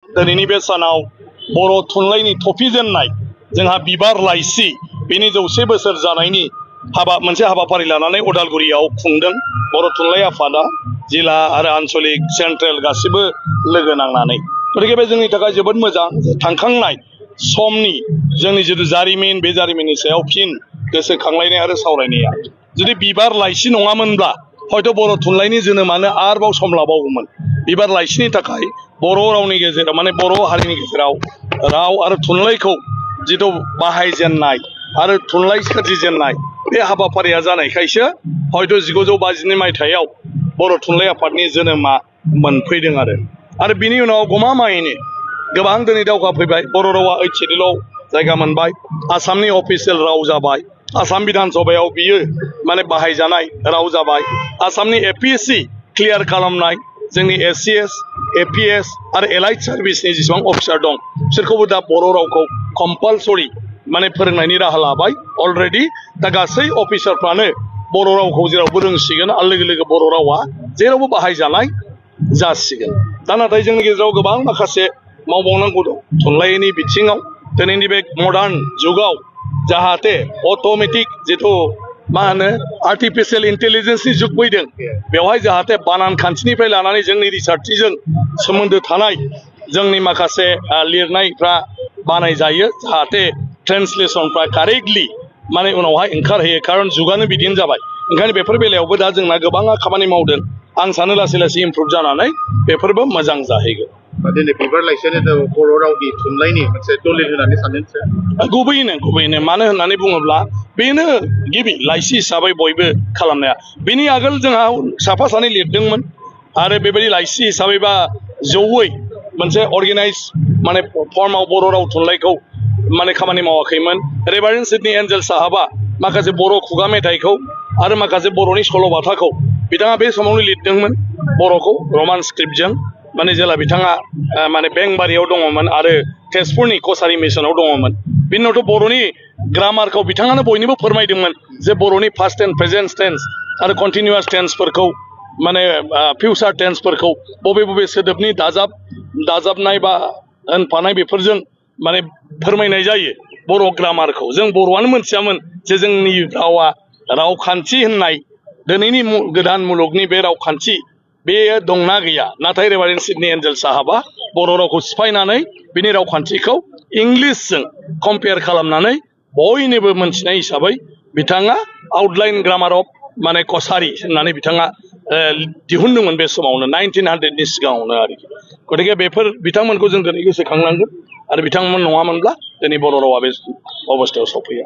दिनैनि बे सानाव बर' थुनलाइनि थफिजेननाय जोंहा बिबार लाइसि बेनि 100 बोसोर जानायनि मोनसे हाबाफारि लानानै उदालगुरियाव खुंदों बर' थुनलाइ आफादा जिल्ला आरो आन्चलिक सेन्ट्रेल गासिबो लोगो नांनानै गतिके बे जोंनि थाखाय जोबोद मोजां थांखांनाय समनि जोंनि जिथु जारिमिन बे जारिमिननि सायाव फिन गोसोखांलायनाय आरो सावरायनाया जुदि बिबार लाइसि नङामोनब्ला हयथ' बर' थुनलाइनि जोनोमानो आरोबाव सम लाबावगौमोन बिबार लाइसिनि थाखाय बर' रावनि गेजेराव माने बर' हारिनि गेजेराव राव आरो थुनलाइखौ जिथु बाहायजेननाय आरो थुनलाइ सोरजिजेननाय बे हाबाफारिया जानायखायसो हयथ' 1952 मायथाइयाव बर' थुनलाइ आफादनि जोनोमा मोनफैदों आरो बिनि उनाव गमामायैनो गोबां दिनै दावगा फैबाय बर' रावा 8 शेड्युलाव जायगा मोनबाय आसामनि अफिसियेल राव जाबाय आसाम बिधान सभायाव बियो माने बाहायजानाय राव जाबाय आसामनि एपीएससी क्लियार खालामनाय जोंनि एससीएस एपीएस आरो एलाइड सार्भिसनि जेसेबां अफिसार दं बिसोरखौबो दा बर' रावखौ कम्पालसरि माने फोरोंनायनि राहा लाबाय अलरेडि दा गासै अफिसारफ्रानो बर' रावखौ जेरावबो रोंसिगोन आरो लोगो लोगो बर' रावा जेरावबो बाहायजानाय जासिगोन दा नाथाय जोंनि गेजेराव गोबां माखासे मावबावनांगौ दं थुनलाइनि बिथिङाव दिनैनि बे मडार्न जुगाव जाहाथे अट'मेटिक जिथु मा होनो आर्टिफिशियेल इन्टेलिजेन्सनि जुग फैदों बेवहाय जाहाथे बानान खान्थिनिफ्राय लानानै जोंनि रिसार्चजों सोमोन्दो थानाय जोंनि माखासे लिरनायफ्रा बानायजायो जाहाथे ट्रेन्सलेसनफ्रा कारेक्टलि माने उनावहाय ओंखारहैयो खारन जुगानो बिदिनो जाबाय ओंखायनो बेफोर बेलायावबो दा जोंना गोबाङा खामानि मावदों आं सानो लासै लासै इमप्रुभ जानानै बेफोरबो मोजां जाहैगोन दिनै बिबार लाइसियानो बर' रावनि थुनलाइनि मोनसे दलिल होननानै सानदों गुबैयैनो मानो होननानै बुङोब्ला बेनो गिबि लाइसि हिसाबै बयबो खालामनाया बेनि आगोल जोंहा साफा सानै लिरदोंमोन आरो बेबायदि लाइसि हिसाबै बा जौयै मोनसे अर्गेनाइज माने फर्माव बर' राव थुनलाइखौ माने खामानि मावाखैमोन रेभारेन्ड सिडनी एन्जेल साहाबा माखासे बर' खुगा मेथाइखौ आरो माखासे बर'नि सल'बाथाखौ बिथाङा बे समावनो लिरदोंमोन बर'खौ रमान स्क्रिप्टजों माने जेला बिथाङा माने बेंबारियाव दङमोन आरो तेजपुरनि कसारि मिसनाव दङमोन बिनि उनावथ' बर'नि ग्रामारखौ बिथाङानो बयनोबो फोरमायदोंमोन जे बर'नि पास्ट टेन्स प्रेजेन्ट टेन्स आरो कन्टिनिउआस टेन्सफोरखौ माने फिउचार टेन्सफोरखौ बबे सोदोबनि दाजाबनाय बा होनफानाय बेफोरजों माने फोरमायनाय जायो बर' ग्रामारखौ जों बर'आनो मोनथियामोन जे जोंनि रावा रावखान्थि होननाय दिनैनि गोदान मुलुगनि बे रावखान्थि बेयो दंना गैया नाथाय रेभारेन्ड सिडनी एन्जेल साहाबा बर' रावखौ सिफायनानै बिनि रावखान्थिखौ इंलिसजों कम्पेयार खालामनानै बयनोबो मोनथिनाय हिसाबै बिथाङा आउटलाइन ग्रामार अफ माने कसारि होननानै बिथाङा दिहुनदोंमोन बे समावनो 1900नि सिगाङावनो आरोखि गतिके बेफोर बिथांमोनखौ जों दिनै गोसोखांनांगोन आरो बिथांमोन नङामोनब्ला दिनै बर' रावा बे अबस्थायाव सफैया